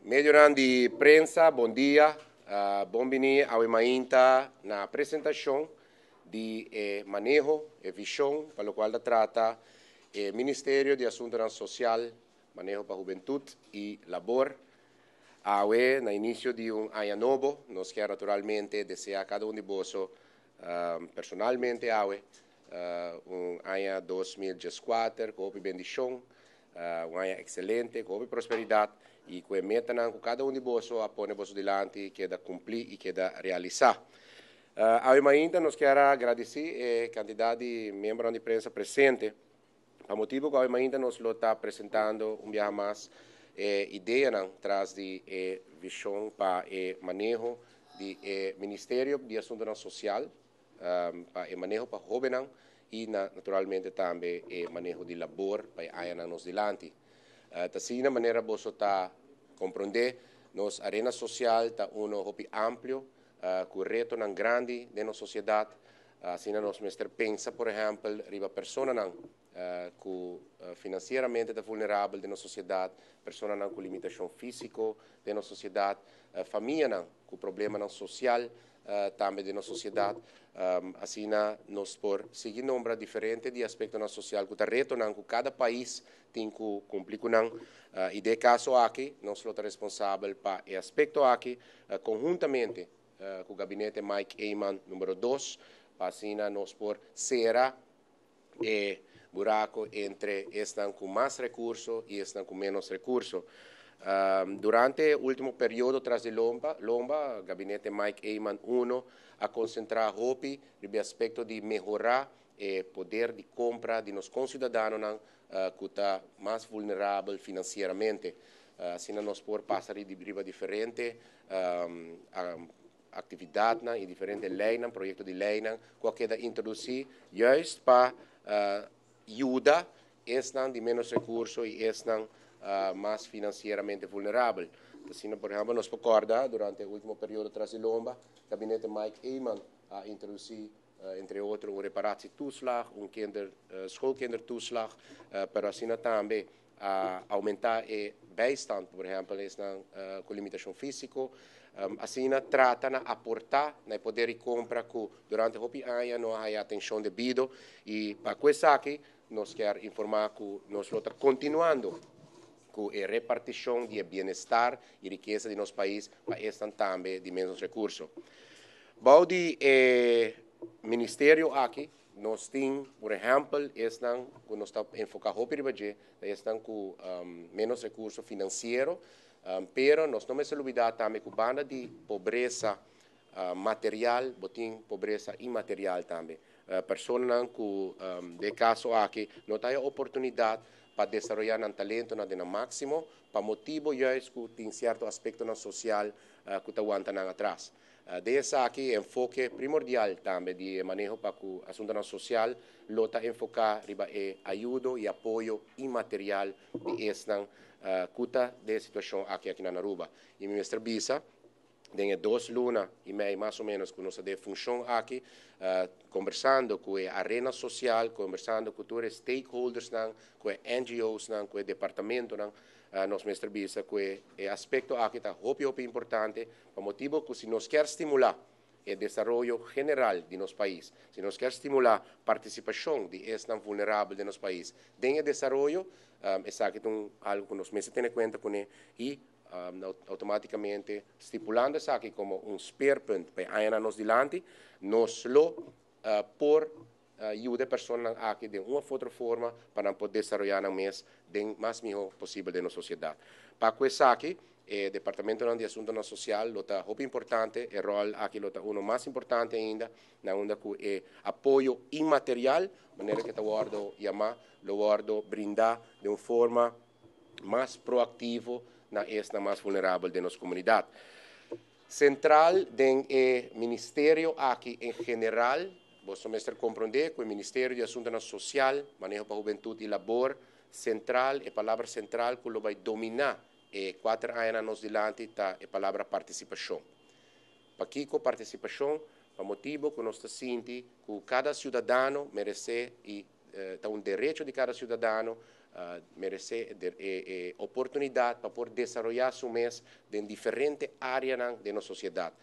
Medionan di prensa, bon dia. Bon bini awe mainta na presentacion di e maneho, e vision, pa locual ta trata e Ministerio di Asuntonan Social, Maneho pa Hubentud y Labor. Awe, na inicio di un aña nobo, nos kier naturalmente desea cada un di boso personalmente awe un aña 2014 cu hopi bendicion, un aña excelente, cu hopi prosperidad y cu e metanan cu cada un di boso a pone boso dilanti keda cumpli y keda realisa. Awe mainta nos kier a gradici e cantidad di miembronan di prensa presente, pa motibo cu awe mainta nos lo ta presentando un biaha mas e ideanan tras di e vision pa e maneho di e Ministerio di Asuntonan Social, pa e maneho pa hobennan y naturalmente tambe e maneho di labor pa e añanan nos dilanti. Ta asina manera boso ta comprende, nos arena social ta uno hopi amplio, cu retonan grandi den nos sociedad. Asina nos mester pensa, por ehempel, riba personanan cu financieramente ta vulnerabel den nos sociedad, personanan cu limitacion fisico den nos sociedad, famianan cu problemanan social tambe den nos sociedad. Asina nos por sigui nombra diferente di aspectonan social cu ta retonan cu cada pais tin cu cumpli cu nan. Y den e caso aki nos lo ta responsabel pa e aspecto aki conhuntamente cu Gabinete Mike Eman numero 2, pa asina nos por cera e buraco entre esnan cu mas recurso y esnan cu menos recurso. Durante e ultimo periodo tras di lomba, Gabinete Mike Eman 1 a concentra hopi riba e aspecto di mehora e poder di compra di nos conciudadanonan cu ta mas vulnerabel financieramente. Asina nos por pasa riba diferente actividadnan y diferente leynan, proyecto di leynan cu a keda introduci juist pa yuda esnan di menos recurso y esnan mas financieramente vulnerabel. Asina, por ehempel, nos por corda durante e ultimo periodo tras di lomba, Gabinete Mike Eman a introduci, entre otro, un reparatietoeslag, un schoolkindertoeslag, pero asina tambe a aumenta e bijstand, por ehempel, esnan cu limitacion fisico. Asina trata na aporta na e poder di compra cu durante hopi aña no a haya atencion debido, y pa cu esaki nos kier informa cu nos lo ta continuando cu e reparticion di e bienestar y rikesa di nos pais pa esnan tambe di menos recurso. Bou di e ministerio aki nos tin, por ehempel, esnan cu nos ta enfoca hopi riba dje, ta esnan cu menos recurso financiero, pero nos no mester lubida tambe cu banda di pobresa material, bo tin pobresa inmaterial tambe. Personanan cu den e caso aki no ta haya oportunidad pa desaroya nan talentonan den nan maximo, pa motibo juist cu tin cierto aspectonan social cu ta wanta nan atras. Den esaki e enfoke primordial tambe di e maneho pa cu asuntonan social lo ta enfoca riba e ayudo y apoyo inmaterial di esnan cu ta den e situacion aki na Aruba. Y mi mester bisa, den e 2 luna y mei mas o menos cu nos ta den e funcion aki, conversando cu e arena social, conversando cu tur e stakeholdersnan, cu e N G Osnan, cu e departamentonan, nos mester bisa cu e aspecto aki ta hopi hopi importante, pa motibo cu si nos kier stimula e desaroyo general di nos pais, si nos kier stimula participacion di esnan vulnerabel den nos pais den e desaroyo, esaki ta un algo cu nos mester tene cuenta cune y automaticamente stipulando esaki como un speerpunt pa e añanan nos dilanti, nos lo por yuda e personanan aki den un of otro forma pa nan por desaroya nan mes den mas miho posibel den nos sociedad. Pa cu esaki, e departamentonan di asuntonan social lo ta hopi importante, e rol aki lo ta uno mas importante ainda, na unda cu e apoyo inmaterial, manera cu ta wordo yama, lo wordo brinda den un forma mas proactivo na esnan mas vulnerabel den nos comunidad. Central den e ministerio aki en general, boso mester comprende cu e Ministerio di Asuntonan Social, Maneho pa Hubentud y Labor, central, e palabra central cu lo bay domina e 4 añanan nos dilanti ta e palabra participacion. Pakico participacion? Pa motibo cu nos ta sinti cu cada ciudadano merece y ta un derecho di cada ciudadano Merece e oportunidad pa por desaroya su mes den diferente areanan di nos sociedad.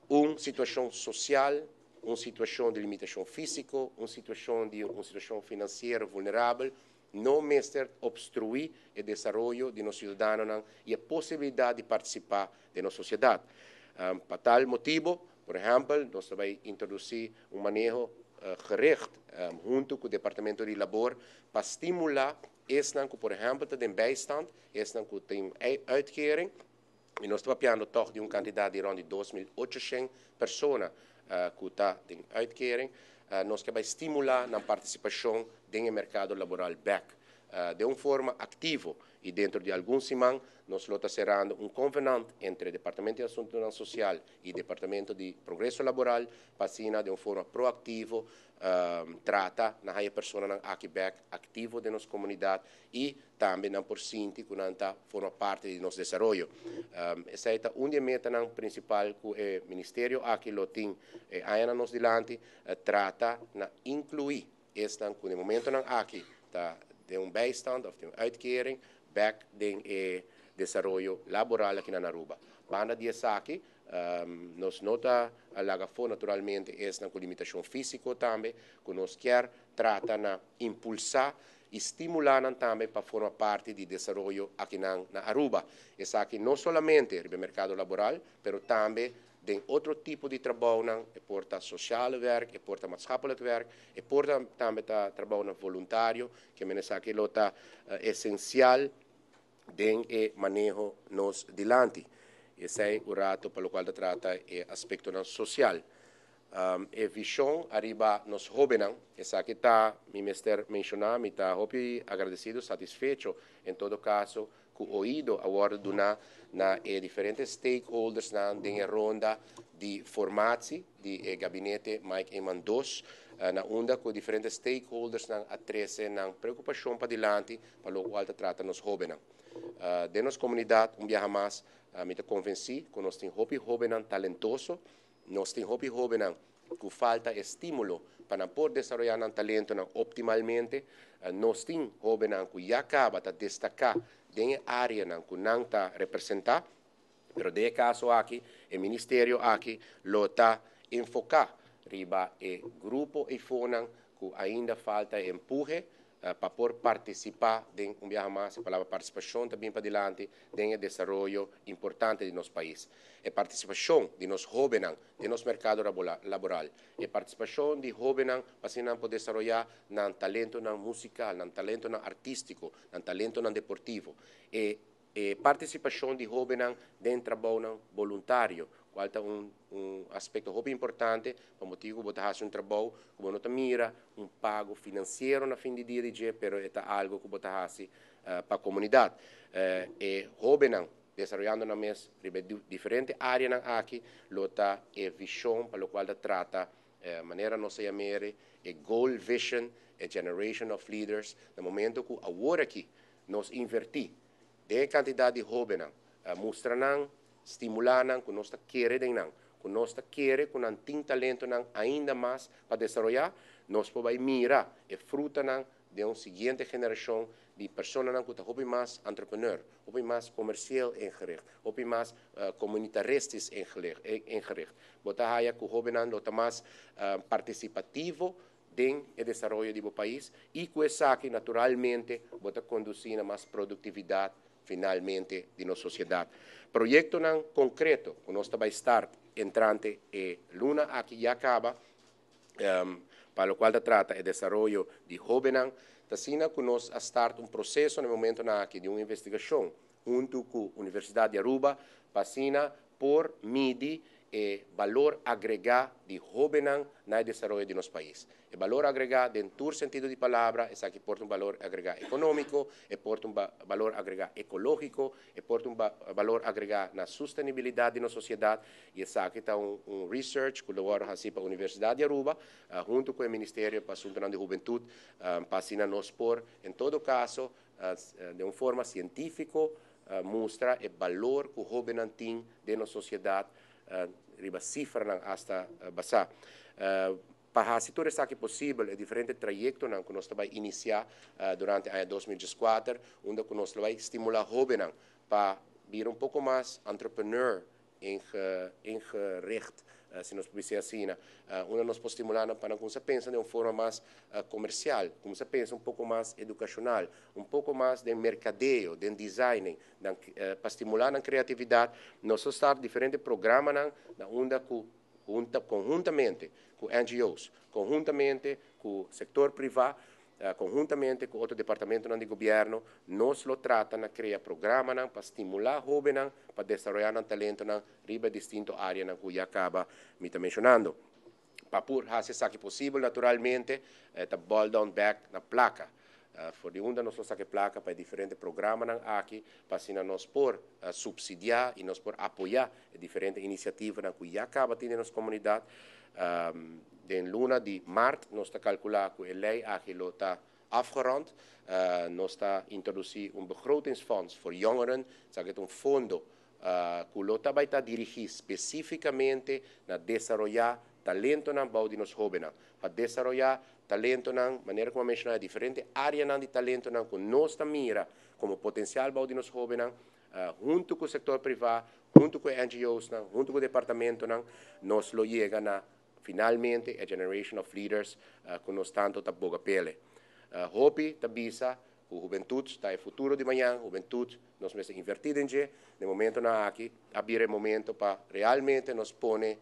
Un situacion social, un situacion di limitacion fisico, un situacion financiero vulnerabel, no mester obstrui e desaroyo di nos ciudadanonan y e posibilidad di participa den nos sociedad. Pa tal motibo, por ehempel, nos ta bay introduci un maneho gericht hunto cu e Departamento di Labor pa stimula esnan cu, por ehempel, ta den bijstand, esnan cu tin uitkering, y nos ta papiando toch di un cantidad di rond di 2.800 persona cu ta den uitkering, nos kier bay stimula nan participacion den mercado laboral bek di un forma activo y dentro di algun siman nos ta cerando un convenant entre Departamento di Asunto Social y Departamento di Progreso Laboral pa di un forma proactivo trata na e personanan aki bek activo den nos comunidad y tambe nan por sinti cu nan ta forma parti di nos desaroyo. Esey ta un di e metanan principal cu e ministerio aki lo tin aya nos dilanti, trata na inclui esnan cu na momentonan aki ta den un bijstand of di un uitkering bek den e desaroyo laboral aki na Aruba. Banda di esaki, nos no ta laga afo naturalmente esnan cu limitacion fisico tambe, cu nos kier trata na impulsa y stimula tambe pa forma parti di desaroyo aki na Aruba. Esaki no solamente den mercado laboral, pero tambe den otro tipo di trabou, e por ta sociale werk, e por ta maatschappelijk werk, e por ta tambe ta trabou voluntario, kiermen esaki lo ta esencial den e maneho nos dilanti. Esey un rato pa loke ta trata e aspecto social. E vision ariba nos hobennan, esaki ta, mi mester menciona, mi ta hopi agradecido, satisfecho, en todo caso, cu oido a wordo duna na e diferente stakeholders na den ronda di formatie di gabinete Mike Eman II, na unda cu diferente stakeholders nan a trece nan preocupacion pa dilanti pa loke ta trata nos hobennan. Den nos comunidad, un biaha mas, mi ta convenci cu nos tin hopi hobennan talentoso, nos tin hopi hobennan cu falta estimulo pa por desaroya nan talento optimalmente, nos tin hobennan cu ya caba ta destaca den area cu nan ta representa, pero den caso aki, e ministerio aki lo ta enfoca riba e grupo e fonan cu ainda falta empuhe pa por participa den, un biaha mas, e palabra participacion tambe pa dilanti, den desaroyo importante di nos pais. E participacion di nos hobennan den nos mercado laboral. E participacion di hobennan pa asina por desaroya nan talentonan musical, nan talentonan artistico, nan talentonan deportivo. E participacion di hobennan den trabou voluntario, cual ta un aspecto hopi importante, pa motibo cu bo ta haci un trabou, cu bo no ta mira un pago financiero na fin di dia di dia, pero ta algo cu bo ta haci pa e comunidad. E hobennan desaroyando nan mes diferente area aki, lo ta e vision pa loke ta trata manera nos ta yam'e e goal vision, e generation of leaders, na momento cu awor aki nos inverti den cantidad di hobennan, mustra nan, stimula nan, cu nos ta kere den nan, cu nos ta kere cu nan tin talentonan ainda mas pa desaroya, nos por mira e frutanan di un siguiente generacion di personanan cu ta hopi mas entrepreneur, hopi mas comercial ingericht, hopi mas comunitaristisch ingericht. Bo ta haya cu hobennan lo ta mas participativo den e desaroyo di e pais y cu esaki naturalmente bo ta conduci na mas productividad finalmente di nos sociedad. Proyectonan concreto cu nos ta bay start entrante e luna aki ya caba, pa loke ta trata e desaroyo di hobennan, asina cu nos a start un proceso na e momento aki di un investigacion hunto cu Universidad di Aruba, pa por midi e balor agrega di hobennan na desaroyo di nos pais. E balor agrega, den tur sentido di palabra, esaki por ta un balor agrega economico, e por ta un balor agrega ecologico, e por ta un balor agrega na sostenibilidad di nos sociedad, y esaki ta un research cu a haci pa Universidad di Aruba, hunto cu e Ministerio pa Asunto di Hubentud, pa nos por, en todo caso, di un forma cientifico, mustra e balor cu hobennan tin den nos sociedad, riba cifranan hasta basa. Pa haci tur esaki posibel, e diferente trayectonan cu nos ta bay inicia durante aña 2014, unda cu nos ta bay stimula hobennan pa bira un poco mas entrepreneur ingericht, si nos por bisa asina, unda nos por stimula nan pa nan cuminsa pensa den un forma mas comercial, cuminsa pensa un poco mas educacional, un poco mas den mercadeo, den designing, nan, pa stimula nan creatividad. Nos a start diferente programanan na unda cu conhuntamente cu NGOs, conhuntamente cu sector priva, conhuntamente cu otro departamentonan di gobierno, nos lo trata na crea programanan pa stimula hobennan pa desaroya nan talentonan riba distinto areanan cu ya caba mi ta mencionando. Pa por haci esaki posibel, naturalmente, ta boil down back na placa. For di unda nos lo saca placa pa diferente programanan aki, pa asina nos por subsidia y nos por apoya diferente iniciativanan cu ya caba tin den nos comunidad? Den luna di maart nos ta calcula cu e ley aki lo ta afgerond. Nos ta introduci un begrotingsfonds voor jongeren, esaki ta un fondo cu lo ta bay ta dirigi specificamente na desaroya talentonan bou di nos hobennan. Pa desaroya talentonan, manera cu mi a menciona, diferente areanan di talentonan cu nos ta mira como potencial bou di nos hobennan, hunto cu sector priva, hunto cu NGOs nan, hunto cu departamentonan, nos lo yega na finalmente a generation of leaders cu nos tanto ta boga p'e. Hopi ta bisa cu hubentud ta e futuro di mañan, hubentud nos mester inverti den dje. Den momentonan aki, a bira momento pa realmente nos pone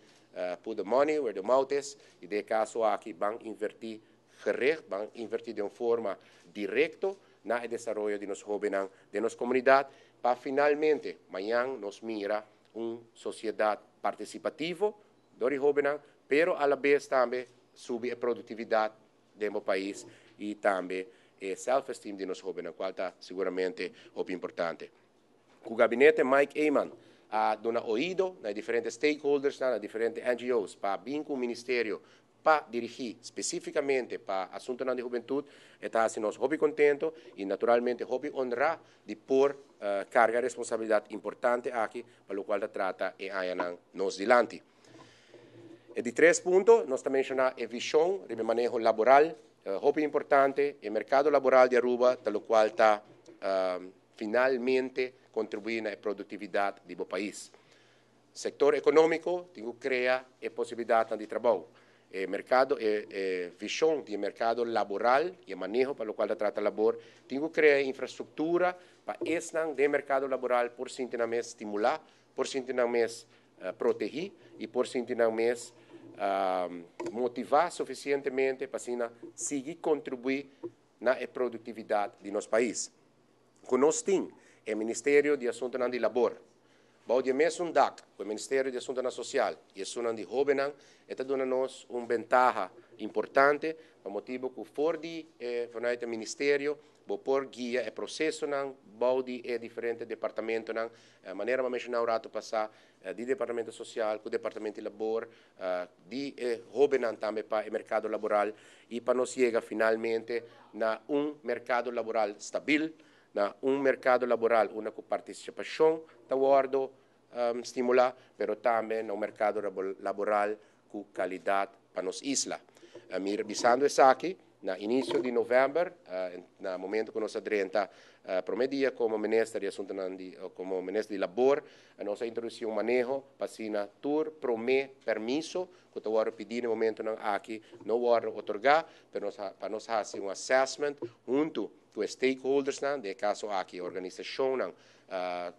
put the money where the mouth is, y den caso aki ban inverti gericht, ban inverti di un forma directo na desaroyo di nos hobennan, di nos comunidad, pa finalmente mañan nos mira un sociedad participativo di hobennan, pero a la vez tambe subi e productividad di nos pais y tambe e self-esteem di nos hobennan, cual ta siguramente hopi importante. Cu gabinete Mike Eman a duna oido na diferente stakeholders, na diferente NGOs, pa bin cu ministerio pa dirigi specificamente pa asuntonan di hubentud, ta haci nos hopi contento y naturalmente hopi honra di por carga responsabilidad importante aki, pa locual ta trata e añanan nos dilanti. E di tres punto, nos ta menciona e vision di maneho laboral, hopi importante, e mercado laboral di Aruba, ta locual ta finalmente contribui na productividad di e pais. Sector economico tin cu crea e posibilidad di trabou. E mercado, e vision di mercado laboral y maneho pa locual ta trata labor, tin cu crea infrastructura pa esnan den mercado laboral por sinti nan mes stimula, por sinti nan mes protegi y por sinti nan mes motiva suficientemente pa asina sigui contribui na productividad di nos pais. Cu nos tin e Ministerio di Asuntonan di Labor bou di mesun dak, cu e Ministerio di Asuntonan Social y esunnan di Hobennan, ta duna nos un bentaha importante, pa motibo cu for di vanuit e ministerio, bo por guia e procesonan bou di e diferente departamentonan, manera mi a menciona un rato pasa, di departamento social, cu departamento di labor, di hobennan tambe pa e mercado laboral y pa nos yega finalmente na un mercado laboral stabil, na un mercado laboral unda cu participacion ta wordo stimula, pero tambe na un mercado laboral cu calidad pa nos isla. Mi revisando esaki, na inicio di november, na momento cu nos a drenta prome dia como minister di Asunto di, como minister di Labor, nos a introduci un maneho pa asina tur prome permiso cu ta wordo pidi na momentonan aki no wordo otorga, pero pa nos haci un assessment hunto cu stakeholders nan, den caso aki organisacionnan,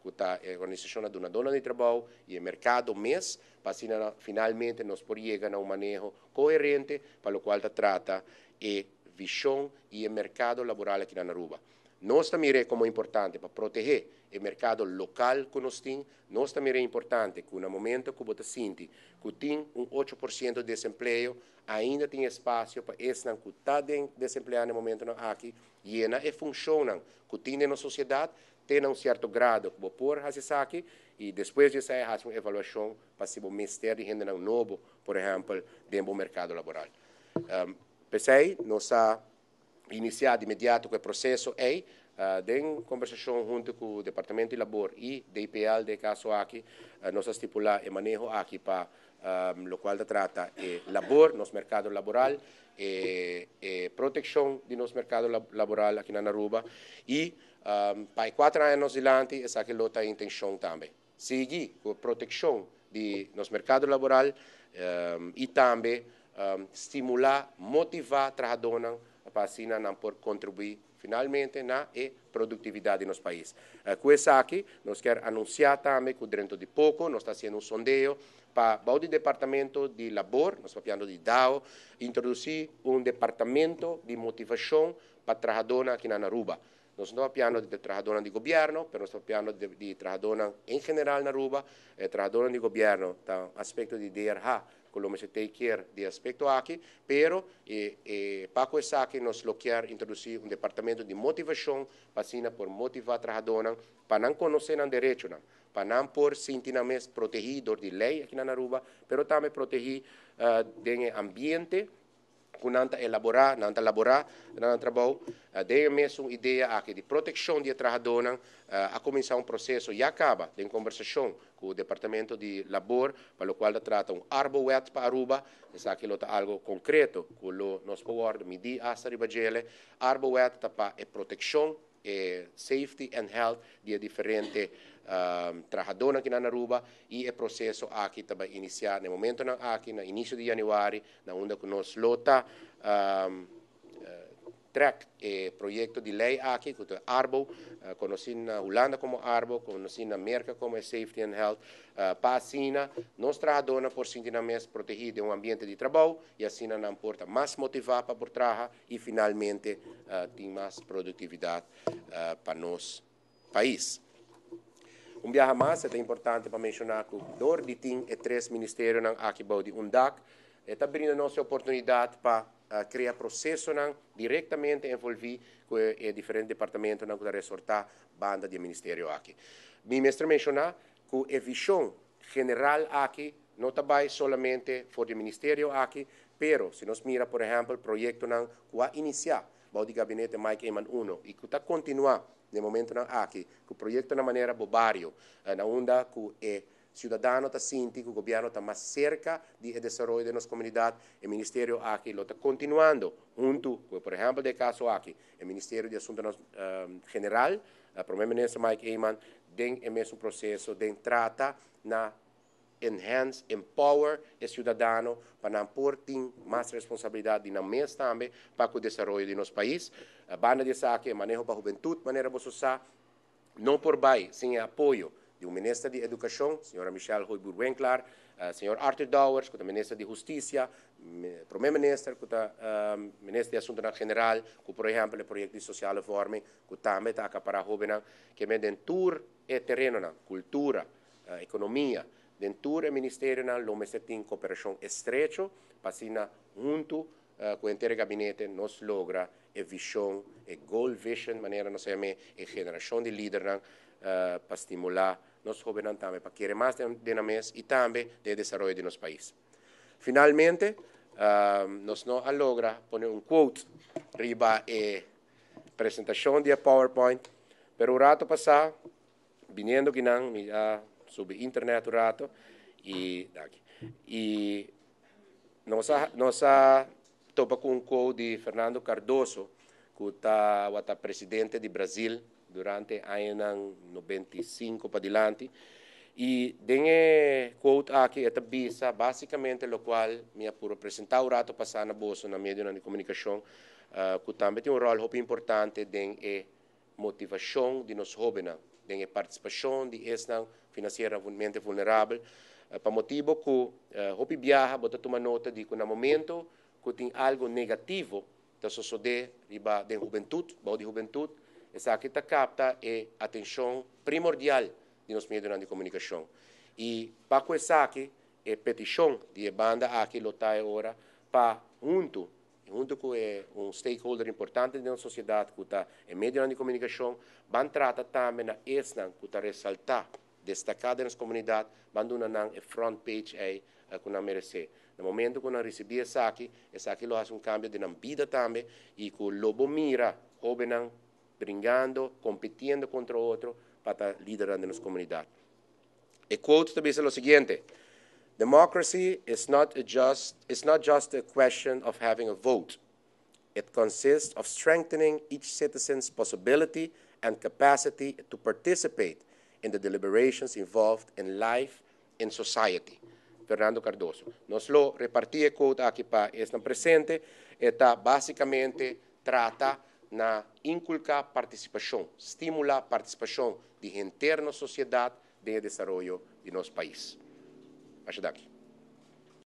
cu ta organisacion dunado di trabou y e mercado mes, pa asina finalmente nos por yega na un maneho coherente pa locual ta trata e vision y e mercado laboral aki na Aruba. Nos ta mira como importante pa protege e mercado local cu nos tin, nos ta mira importante cu na momento cu bo ta sinti cu tin un 8% di desempleo, ainda tin espacio pa esnan cu ta desemplea na momentonan aki, yena e funcionnan cu tin den sociedad, tin un cierto grado cu por haci esaki y despues di esey haci un evaluacion pa si bo mester di hende nobo, por ehempel, den mercado laboral. P'esey, nos a inicia di inmediato cu e proceso ey. Den kombersashon huntu ku Departamento di Labor i DPL den e kaso aki, nos a stipulá e maneho aki pa lokual ta trata e labor, nos merkado laboral, e protekshon di nos merkado laboral aki na Aruba i pa e kuater aña nos dilanti esaki lo ta e intenshon tambe. Sigui ku e protekshon di nos merkado laboral i tambe stimulá, motivá trahadónan pa asina nan por kontribuí finalmente na e produktividat di nos pais. Ku esaki nos kier anunsiá tambe ku drento di poko nos ta hasiendo un sondeo pa bou di Departamento di Labor, nos papiando di dao, introdusí un departamento di motivashon pa trahadónan aki na Aruba. Nos no ta papiando di trahadónan di gobièrnu, pero nos ta papiando di trahadónan en general na Aruba. E trahadónan di gobièrnu ta un aspekto di DRH ku lo mester take care di e aspekto aki, pero e e pa ku esaki nos lo kier introdusí un departamento di motivashon pa asina por motivá trahadónan pa nan konosé nan derechonan, pa nan por sinti nan mes protehí dor di lei aki na Aruba, pero tambe protehí den e ambiente ku nan ta elaborá, nan ta laborá na nan trabou. Den e mesun idea aki di protekshon di e trahadónan a kuminsá un proseso ya kaba den kombersashon ku Departamento di Labor pa lokual ta trata un Arbowet pa Aruba. Esaki lo ta algu konkreto ku lo nos por wòrdu midí asta riba djele. Arbowet ta pa e protekshon e safety and health di e diferente trahadónan ki nan na Aruba i e proseso aki ta bai inisiá na e momentonan aki na inisio di yanüari na unda ku nos lo ta trèk e proyekto di lei aki ku ta Arbo, konosí na Hulanda komo Arbo, konosí na Merka komo e Safety and Health, pa asina nos trahadónan por sinti nan mes protegí den un ambiente di trabou i asina nan por ta mas motivá pa por traha i finalmente tin mas produktividat pa nos pais. Un biaha mas e ta importante pa menshoná ku dor di tin e tres ministerionan aki bou di un dak, e ta brinda nos e oportunidat pa krea prosesonan direktamente envolví ku e diferente departamentonan ku ta resortá banda di e ministerio aki. Mi mester menshoná ku e vishon general aki no ta bai solamente for di e ministerio aki, pero si nos mira por ehèmpel proyektonan ku a inisiá bou di gabinete Mike Eman I i ku ta kontinuá na e momentonan aki ku proyektonan manera Bo Bario na unda ku e siudadano ta sinti ku gobièrnu ta mas serka di e desaroyo den nos komunidat, e ministerio aki lo ta kontinuando huntu ku por ehèmpel den e kaso aki e Ministerio di Asuntonan General, Prome Minister Mike Eman den e mesun proseso den trata na enhance, empower e ciudadano pa nan por tin mas responsabilidad di nan mes tambe pa cu desaroyo di nos pais. Banda di esaki e maneho pa hubentud manera boso sa no por bay sin e apoyo di un Minister di Educacion, Señora Michelle Hooyboer-Winklaar, Señor Arthur Dowers cu ta Minister di Husticia, Prome Minister cu ta Minister di Asuntonan General cu por ehempel e proyecto di Sociale Vorming cu tambe ta acapará hobennan ke men den tur e terenonan, cultura, economia, den tur e ministerionan lo mester tin cooperacion estrecho pa asina hunto cu henter e gabinete nos logra e vision, e goal vision manera nos a yam'é, e generacion di lidernan pa stimula nos hobennan tambe pa kere mas den nan mes y tambe den e desaroyo di nos pais. Finalmente nos no a logra pone un quote riba e presentacion di e PowerPoint, pero un rato pasa, biniendo kinan, mi a subi internet un rato y danki. Y nos a nos a topa cu un quote di Fernando Cardoso, cu tawata presidente di Brazil durante añanan 95 padilanti. Y den e quote aki e ta bisa basicamente locual mi a puro presenta un rato pasa na boso na medionan di comunicacion, cu tambe tin un rol hopi importante den e motivacion di nos hobennan, den e participacion di esnan financieramente vulnerabel, pa motibo cu hopi biaha bo ta tuma nota di cu na momento cu tin algo negativo ta sosode riba den hubentud, bou di hubentud, esaki ta capta e atencion primordial di nos medionan di comunicacion. Y pa cu esaki, e peticion di e banda aki lo ta e ora pa hunto, hunto cu e un stakeholder importante den nos sociedad cu ta e medionan di comunicacion, ban trata tambe na esnan cu ta resalta, destaca den nos comunidad, ban duna nan e front page ey cu nan merece. Na momento cu nan ricibi esaki, esaki lo haci un cambio den nan bida tambe y cu lo bo mira hobennan. bringando, compitiendo contra otro pa ta lider den nos comunidad. E quote ta bisa lo siguiente: "Democracy is not just a question of having a vote. It consists of strengthening each citizen's possibility and capacity to participate in the deliberations involved in life in society." Fernando Cardoso. Nos lo reparti e quote aki pa esnan presente, ta basicamente trata na inculca participacion, stimula participacion di henter sociedad den desaroyo di nos pais. Masha danki.